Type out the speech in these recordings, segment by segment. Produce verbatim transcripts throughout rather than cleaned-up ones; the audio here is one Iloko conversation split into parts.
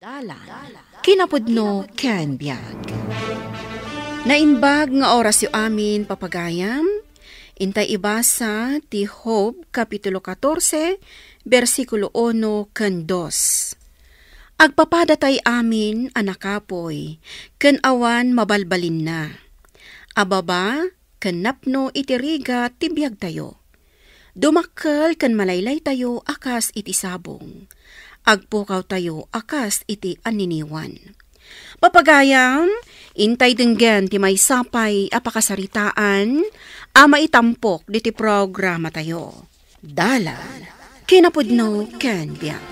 Dalan, kinapudno ken biag. Naimbag nga orasyo amin, papagayam. Intay ibasa ti Job, Kapitulo katorse, bersikulo uno ken dos. Agpapadatay amin a nakapuy, ken awan mabalbalinna. Ababa ken napno iti rigat ti biagtayo. Dumakkel ken malaylaytayo a kas iti sabong. Agpukawtayo a kas iti anniniwan. Papagayam, intay denggen ti maysa pay a pakasaritaan a maitampok diti programatayo. Dalan, kinapudno ken biag.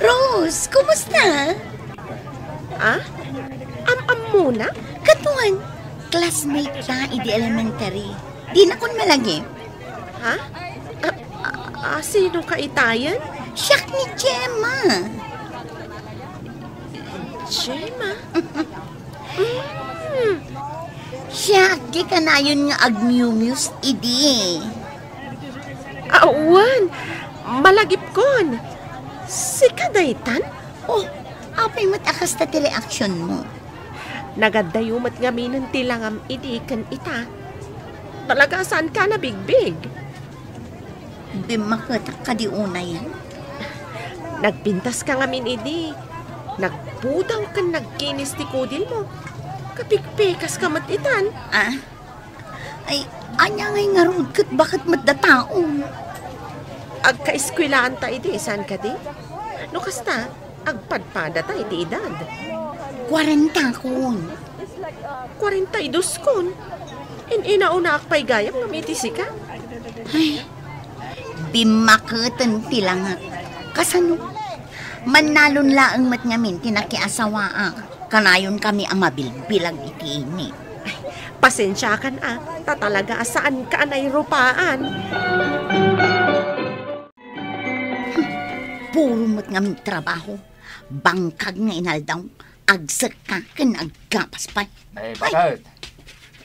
Rose, kumusta? Ah? Am-ammona? Katuan, classmate ta idi elementary. Dinakon malagip. Ha? Ah, ah, ah, sino ka itayen? Siak ni Gemma. Gemma? Mm. Siak ti kanayon nga agmiumius idi. Awan, malagipkon. Sika daytan? Oh, apay met a kasta ti reaksionmo? Nagaddayo met ngaminen ti langam idi ken ita. Talaga a saanka a nabigbig. Bimmaketak kadi unayen. Nagpintaska ngamin idi. Nagpudang ken nagkinis ti kudilmo. Kapikpikaska met itan. Ah? Ay, ania ngay ngarud ket baket met dataon? Agkaeskuelaanta idi, saan kadi? No kasta, agpadpadata iti edad. Kuarentakon. Kuarenta y dos kon. In-inaunaak pay gayam ngem iti sika. Ay, bimmaketen ti langak. Kasano? Mannalon laeng met ngamin ti nakiasawaak. Kanayonkami a mabilbilag iti init. Pasensiakan a, ta talaga a saanka a nairupaan. Puro met ngamin trabaho. Bangkag nga inaldaw, agsekka ken aggapas pay. Ay, baket.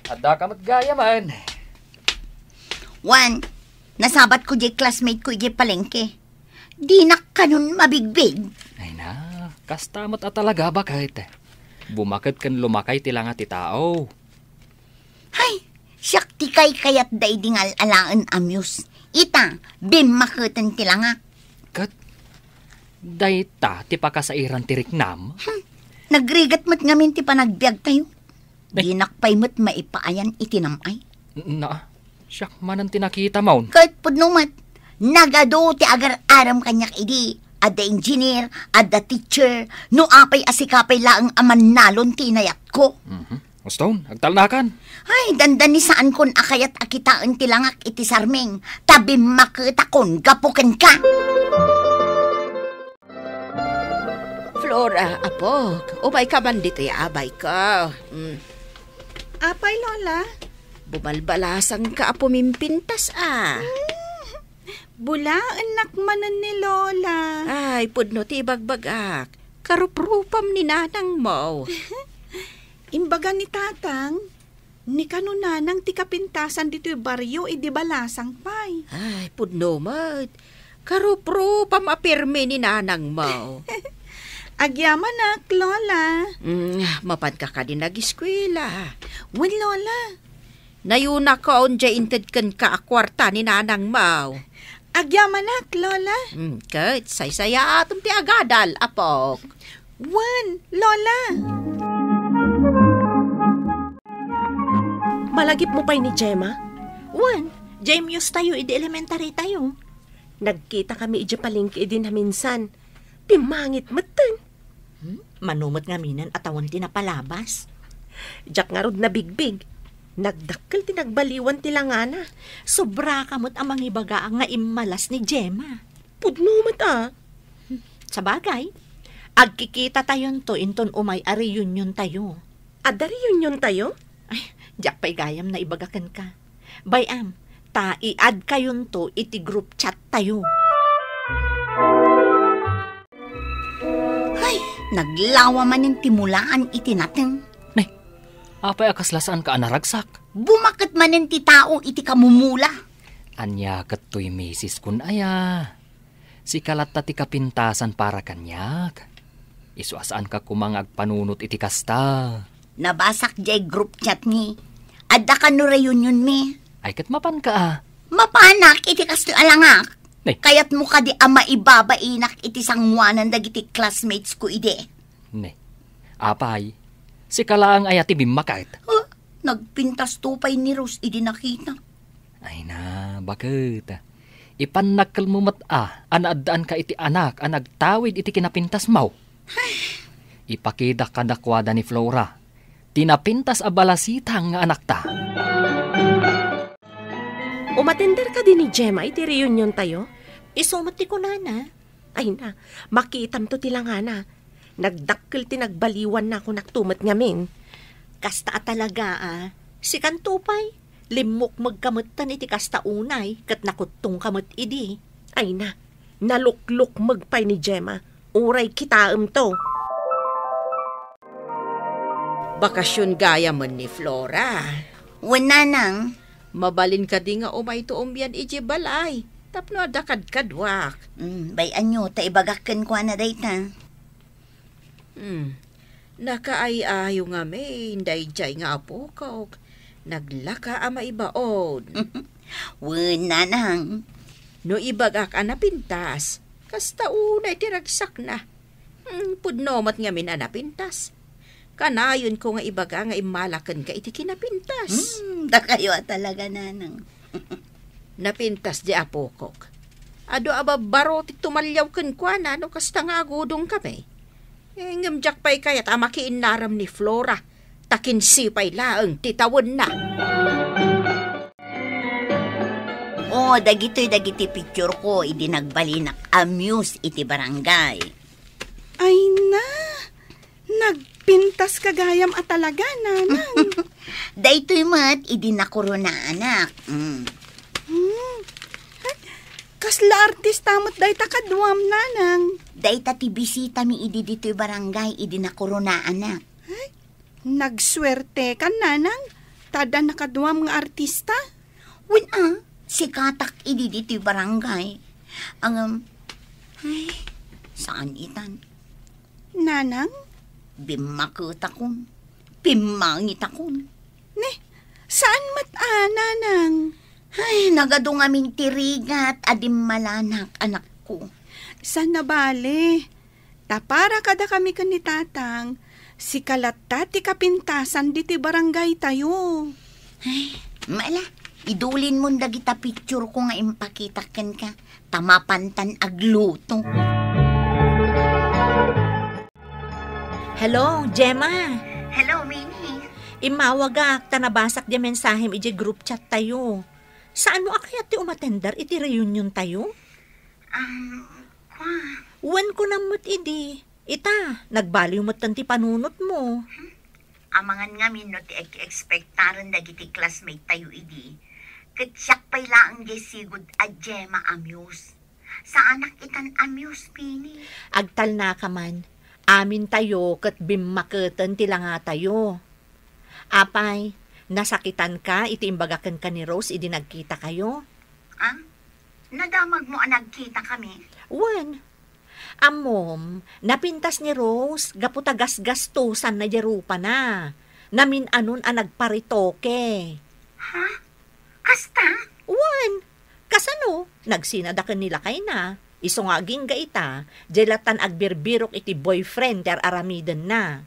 Addaka met gayamen. Wen, nasabatko diay classmate ko idiay palengke. Dinak kanon mabigbig. Ay na, kasta met a talaga, baket. Bumaket ken lumakay ti langa ti tao. Hay, siak ti kaykayat daydi nga al-alaen a muse. Ita, bimmaketen ti langak. Ket dayta ti pakasairan ti riknam? Hmm, nagrigat met ngamin ti panagbiagtayo. Ay. Dinak pay met maipaayan iti nam-ay. Na, siak manen ti nakitam. Ket pudno met, nagadu ti agar-aram kaniak idi. Adda engineer, adda teacher, no apay a sika pay laeng a mannalon ti inayatko. Mhm. Uston, agtalnakan. Ay, dandani saankon a kayat a kitaen ti langak iti sarming, ta bimmaketakon gapu kenka. Flora, apok, umayka man ditoy abayko. Mm. Apay, Lola? Bumalbalasangka a pumimpintas, a. Mm. Bulaennak manen ni Lola. Ay, pudno ti ibagbagak. Karuprupam ni nanangmo. Imbaga ni Tatang, ni kano nanang ti kapintasan ditoy barrio idi balasang pay. Ay, pudno met. Karuprupam a pirmi ni nanangmo. Agyamanak, Lola. Mm, mapanka kadi nagiskuela? Wen, Lola. Nayunakon diay inted kenka a kuarta ni nanangmo. Agyamanak, Lola. Mm, ket saysayaatem ti agadal, apok. Wen, Lola. Malagipmo pay ni Gemma? Wen, diay muse tayo idi elementary tayo. Nagkitakami idiay palengke idi naminsan. Pimmangit metten. Hmm? Mano met ngaminen a tawen ti napalabas. Diak ngarud nabigbig. Nagdakkel ti nagbaliwan ti langana. Sobraka met a mangibaga nga immalas ni Gemma. Pudno met a. Sabagay, agkikita tayonto inton umay a reunion tayo. Adda reunion tayo? Ay, diak pay gayam naibaga kenka. Bay-am, ta i-add kayonto iti group chat tayo. Ay, naglawa manen ti mulaan iti nateng. Nay, apay a kasla saanka a naragsak? Bumaket manen ti tao iti kamumula. Ania ket toy misis kun aya? Sika latta ti kapintasan para kaniak. Isu a saanka koma nga agpanunot iti kasta. Nabasak jay group chat mi. Adda kano reunion mi. Ay, ket mapanka a. Mapanak iti kastoy a langak. Nay. Kayatmo kadi a maibabainak iti sangoanan dagiti classmates ko idi. Nay. Apay, sika laeng aya ti bimmaket? Huh? Nagpintasto pay ni Rose idi nakita. Ay na, baket. Ipannakkelmo met a, a naaddaanka iti anak a nagtawid iti kinapintasmo. Ipakitak kadakuada ni Flora ti napintas a balasitang nga anakta. Umatender kadi ni Gemma iti reunion tayo? Isu met ti kunana. Ay na, makitamto ti langana. Nagdakkel ti nagbaliwan na kunak tumet ngamin. Kasta a talaga, a. Sikanto pay, limmukmegka metten iti kasta unay, ket nakuttongka met idi. Ay na, naluklukmeg pay ni Gemma. Uray kitaemto. Bakasion gayam ni Flora. Wen, nanang. Mabalin kadi nga umayto umyan idiay balay tapno adda kadkaduak? Mm, bay-anyo ta ibagak kenkuana dayta. Hmm. Nakaay-ayo ngamin daydiay nga apokok. Naglaka a maibaon. Wen, nanang. No ibagak a napintas, kasta unay ti ragsakna. Hmm, pudno met ngamin a napintas. Kanayonko nga ibaga nga immala kenka iti kinapintas. Hmm, dakayo a talaga, nanang. Napintas di apokok. Adu a babbaro ti tumalliaw kenkuana no kasta nga agudongkami. Eh, ngem diak pay kayat a makiinnaram ni Flora, ta kinse pay laeng ti tawenna. O, dagitoy dagiti picture ko idi nagbalinak a muse iti barangay. Ay na, nagpintaska gayam a talaga, nanang. Daytoy met idi nakoronaanak. Mm. Hmm. Kasla artista met dayta kaduam, nanang? Dayta ti bisitami idi ditoy barangay idi nakoronaanak. Ay, nagsuertekan, nanang, ta adda nakaduam nga artista. Wen a, sikatak idi ditoy barangay. Ngem, ay, saan itan. Nanang? Bimmaketakon. Pimmangitakon. Ne, saan met a, nanang? Ay, nagadu ngamin ti rigat a dimmalanak, anakko. Saan a bale? Ta para kadakami ken ni tatang, sika latta ti kapintasan ditoy barangaytayo. Ay, mala, idulinmon dagita picture ko nga impakitak kenka, ta mapantan agluto. Hello, Gemma. Hello, Mini. Immawagak, ta nabasak di mensahem iti group chat tayo. Saanmo a kayat ti umatender iti reunion tayo? Um, kwa? Wen, kunam met idi. Ita, nagbaliw metten ti panunotmo. Hmm? Amangan ngamin no ti ek-, ekspektaren dagiti classmate tayo idi. Ket siak pay laeng diay sigud a Gemma a muse. Saanak itan a muse, Pini. Agtalnaka man. Amintayo ket bimmaketen ti langatayo. Apay, nasakitanka iti imbaga kenka ni Rose idi nagkitakayo? Ah? Nadamagmo a nagkitakami? Wen. Ammom, napintas ni Rose gapu ta gasgastosanna diay rupana. Namin-anon a nagparetoke. Ha? Kasta? Wen. Kasano? Nagsinada ken ni lakayna. Isu nga agingga ita, diay lattan agbirbirok iti boyfriend ti ar-aramidenna.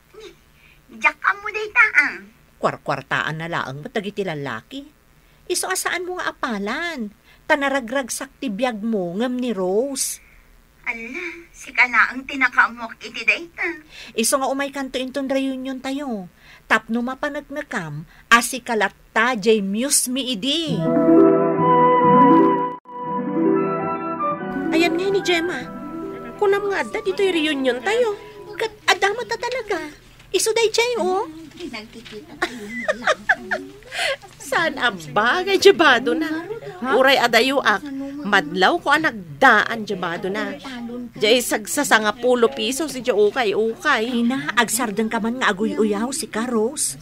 Diak ammo dayta, ah. Kuarkuartaanna laeng met dagiti lallaki. Isu a saanmo nga apalan, ta naragragsak ti biagmo ngem ni Rose. Ala, sika laeng ti nakaammoak iti dayta. Isu nga umaykanto inton reunion tayo, tapno mapaneknekam a sika latta diay muse mi idi. Ayan ngay ni Gemma, kunam nga adda ditoy reunion tayo. Ket adda met a talaga. Isu daydiay, oh. Saan a bagay diay badona? Uray adayoak, madlawko a nagdaan diay badona. Diay sagsasangapulo pesos diay ukay-ukay. Ay na, agsardengka man nga aguy-uyaw, sika, Rose.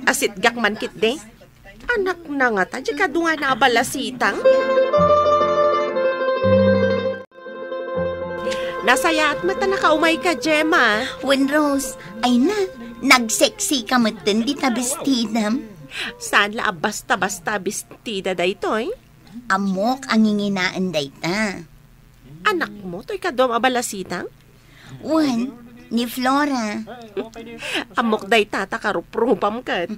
Asitgak man ketdi. Anakna ngata diay kadua a balasitang. Asayaat met a nakaumayka, Gemma. Wen, Rose, ay na, nagseksika metten dita bestidam. Saan la a basta-basta a bestida daytoy? Ammok a nginginaen dayta. Anakmo toy kaduam a balasitang? Wen, ni Flora. Ammok dayta ta karuprupam ket.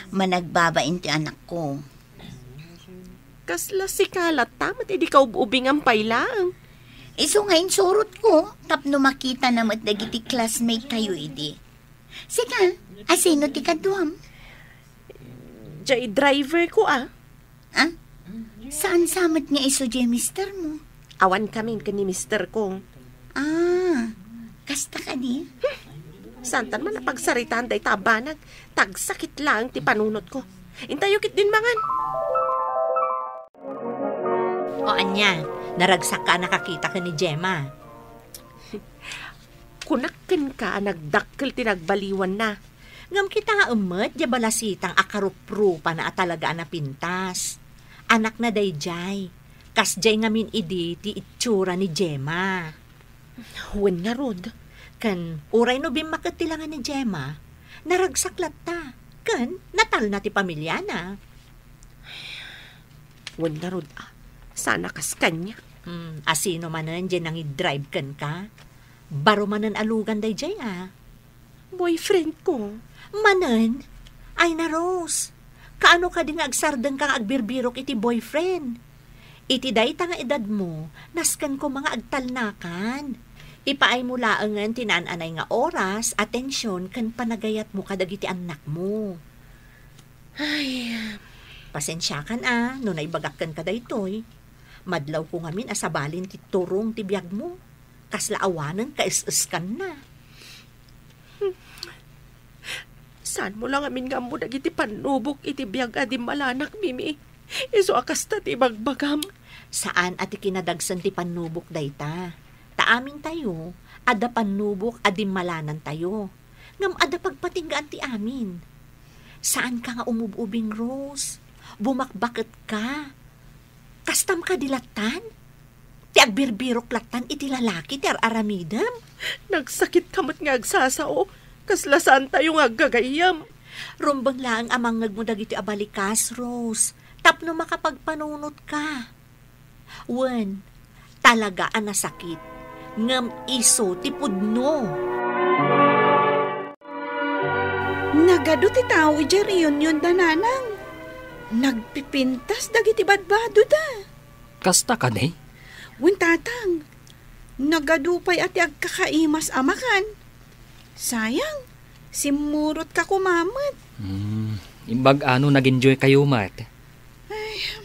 Managbabain ti anakko. Kasla sika latta met idi kaub-ubingam pay laeng. Isu nga insurotko tapno makitana met dagiti classmate tayo idi. Sika, asino ti kaduam? Jay driver ko, ah. Ah? Saan sa met nga isu jay mister mo? Awan kami ken ni mister ko. Ah, kasta kadi? Santan man a pagsaritaan dayta a banag, tagsakit laeng ti panunot ko. Intayo ket din mangan. O ania, naragsak ka a nakakita ken ni Gemma? Kunak kenka a nagdakkel ti nagbaliwanna. Ngem kitaem met diay balasitang a karuprupana a talaga a napintas. Anakna daydiay. Kasdiay ngamin idi ti itsura ni Gemma. Wen ngarud, ken uray no bimmaket ti langa ni Gemma, naragsak latta, ken natalna ti pamiliana. Wen ngarud, ah, saan a kas kaniak. Hmm, asino manen diay nangidrive kenka? Baro manen a lugan daydiay, ah. Boyfriend ko. Manen? Ay na, Rose. Kaano kadi nga agsardengka nga agbirbirok iti boyfriend? Iti dayta nga edadmo, nasken koma nga agtalnakan. Ipaaymo laengen ti naan-anay nga oras, atension, ken panagayatmo kadagiti annakmo. Ay, pasensiakan a no naibagak kenka daytoy. Madlawko ngamin a sabalin ti turong ti biagmo. Kasla awanen kaes-eskanna. Saanmo la ngamin nga ammo dagiti pannubok iti biag a dimmalanak, Mimi. Isu a kasta ti ibagbagam. Saan a ti kinadagsen ti pannubok dayta. Ta amintayo, adda pannubok a dimmalanantayo. Ngem adda pagpatinggaan ti amin. Saanka nga umub-ubing, Rose. Bumakbaketka. Kastam kadi lattan? Ti agbirbirok lattan iti lalaki ti ar-aramidem? Nagsakitka met nga agsasao. Kasla saantayo nga aggagayyem. Rumbeng laeng a mangngegmo dagiti a balikas, Rose, tapno makapagpanunotka. Wen, talaga a nasakit, ngem isu ti pudno. Nagadu ti tao idiay reunionda, Nanang. Nagpipintas dagiti badbadoda. Kasta kadi? Wen, Tatang. Nagadu pay a ti agkakaimas a makan. Sayang, simmurotka koma met. Hmm, imbag a no nag-enjoy kayo met. Ay,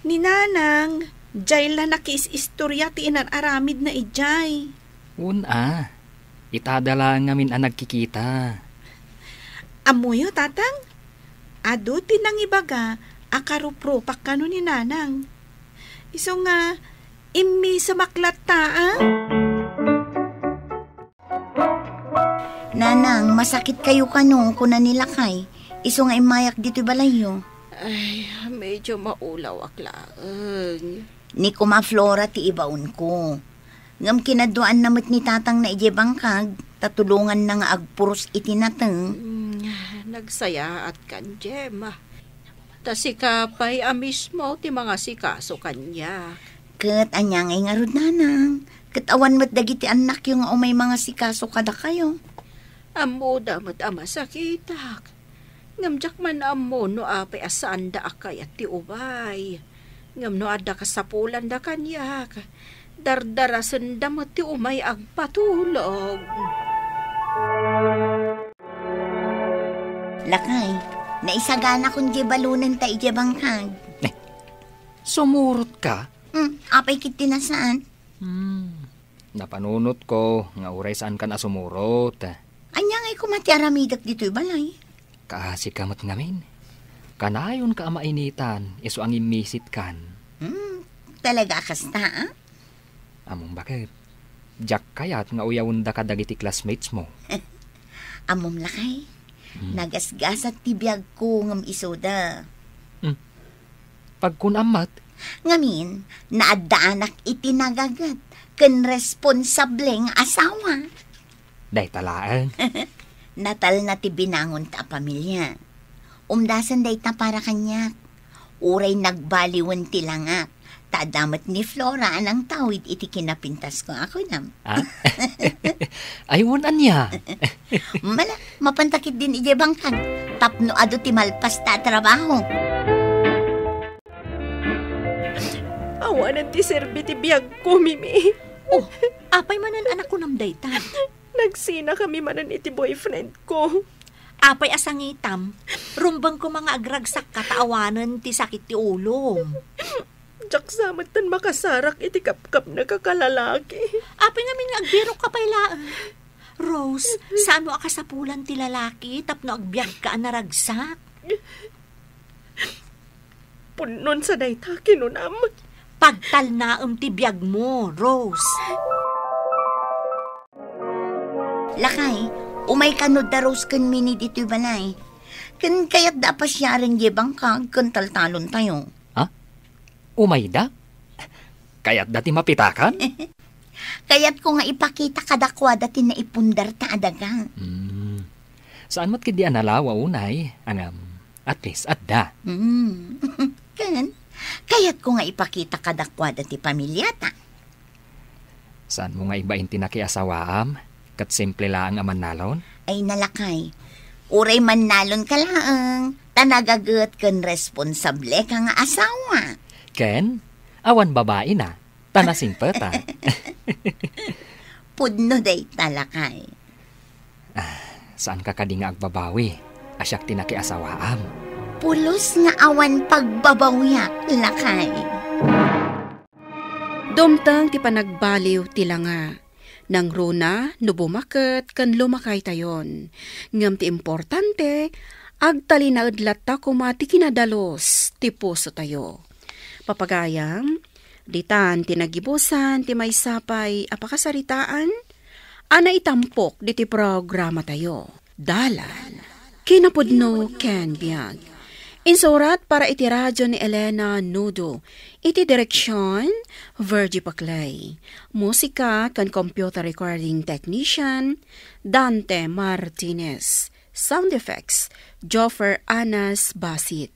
ni Nanang, jay la nakiis-istorya ti inar-aramidna idiay. Wen a, itada laeng ngamin a nagkikita. Ammoyo, Tatang? Adu ti nangibaga a karuprupak kano ni Nanang. Isu nga, immisemak latta, a? Nanang, masakit kayo kano, kuna ni Lakay. Isu nga immayak ditoy balayyo. Ay, medyo maulawak laeng. Ni Kuma Flora ti ibaonko. Ngem kinaduaanna met ni Tatangna idiay bangkag, ta tulonganna nga agpuros iti nateng. Mm, nagsayaatkan, Gemma. Ta sika pay a mismo ti mangasikaso kaniak. Ket ania ngay ngarud, Nanang? Ket awan met dagiti annakyo nga umay mangasikaso kadakayo. Ammoda met a masakitak. Ngem diak man ammo no apay a saanda a kayat ti umay. Ngem no adda kasapulanda kaniak, dardarasenda met ti umay agpatulog. Lakay, naisaganakon diay balonenta idiay bangkag. Eh, sumurotka? Hmm, apay ket ti nasaan? Hmm, napanunotko nga uray saankan a sumurot. Ania ngay koma ti aramidek ditoy balay? Kaasika met ngamin. Kanayonka a mainitan, isu a ngimmisitkan. Hmm, talaga a kasta, a? Ammom baket, diak kayat nga uyawenda kadagiti classmates mo. Ammom lakay, hmm, nagasgasat ti biagko ngem isuda. Hmm. Pagkunam met, Ngamin, naaddaanak iti nagaget ken responsable nga asawa. Dayta laeng. Natalna ti binangonta a pamilia. Umdasen dayta para kaniak. Uray nagbaliwen ti langak, ta adda met ni Flora a nangtawid iti kinapintasko a kunam. Ah? Ay, wen ania? Mala, mapanta ketdin idiay bangkag, tapno adu ti malpasta a trabaho. Awanen ti serbi ti biagko, Mimi. Oh, apay manen a nakunam dayta? Nagsinakami manen iti boyfriend ko. Apay a sangitam? Rumbeng koma nga agragsakka ta awanen ti sakit ti ulom. Diak sa metten makasarak iti kapkapnek a kalalaki. Apay ngamin nga agbirokka pay laeng? Rose, saan mo a kasapulan ti lalaki tapno agbiagka a naragsak? Pudnon sa dayta kinunam. Pagtalnaem ti biagmo, Rose. Lakay, umay kano da Rose ken Mini ditoy balay. Ken kayatda a pasiaren diay bangkag ken taltalontayo. Ha? Umayda? Kayatda ti mapitakan? Kayatko nga ipakita kadakuada ti naipundarta a daga. Hmm. Saan met ketdi a nalawa unay, ngem, at least, adda. Hmm. Ken, kayatko nga ipakita kadakuada ti pamiliata. Saan mo nga ibain ti nakiasawaam? Ket simple laeng a mannalon? Ay, nalakay. Uray mannalon ka laeng, ta nagaget ken responsable ka nga asawa. Ken, awan babaina, ta nasingpeta. Pudno dayta, lakay. Ah, saan ka kadi nga agbabawi? A siak ti nakiasawaam. Pulos nga awan pagbabawiak, lakay. Dumteng ti panagbaliw ti langa. Nangruna no bumaket ken lumakaytayon. Ngem ti importante, agtalinaed latta koma ti kinadalus ti pusotayo. Papagayam, ditan ti nagibusan ti maysa pay a pakasaritaan a naitampok diti programatayo. Dalan, kinapudno ken biag. Insurat para iti radyo ni Elena Nudo. Iti direksyon, Virgie Paclay. Musika ken computer recording technician, Dante Martinez. Sound effects, Joffer Anas Basit.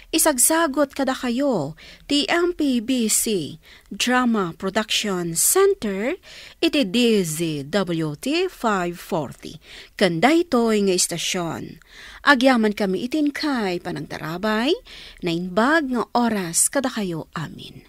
Isagsagot kadakayo ti M P B C Drama Production Center iti D Z W T five forty. Ken daytoy nga istasyon, agyamankami iti inkay panangtarabay, naimbag nga oras kadakayo amin.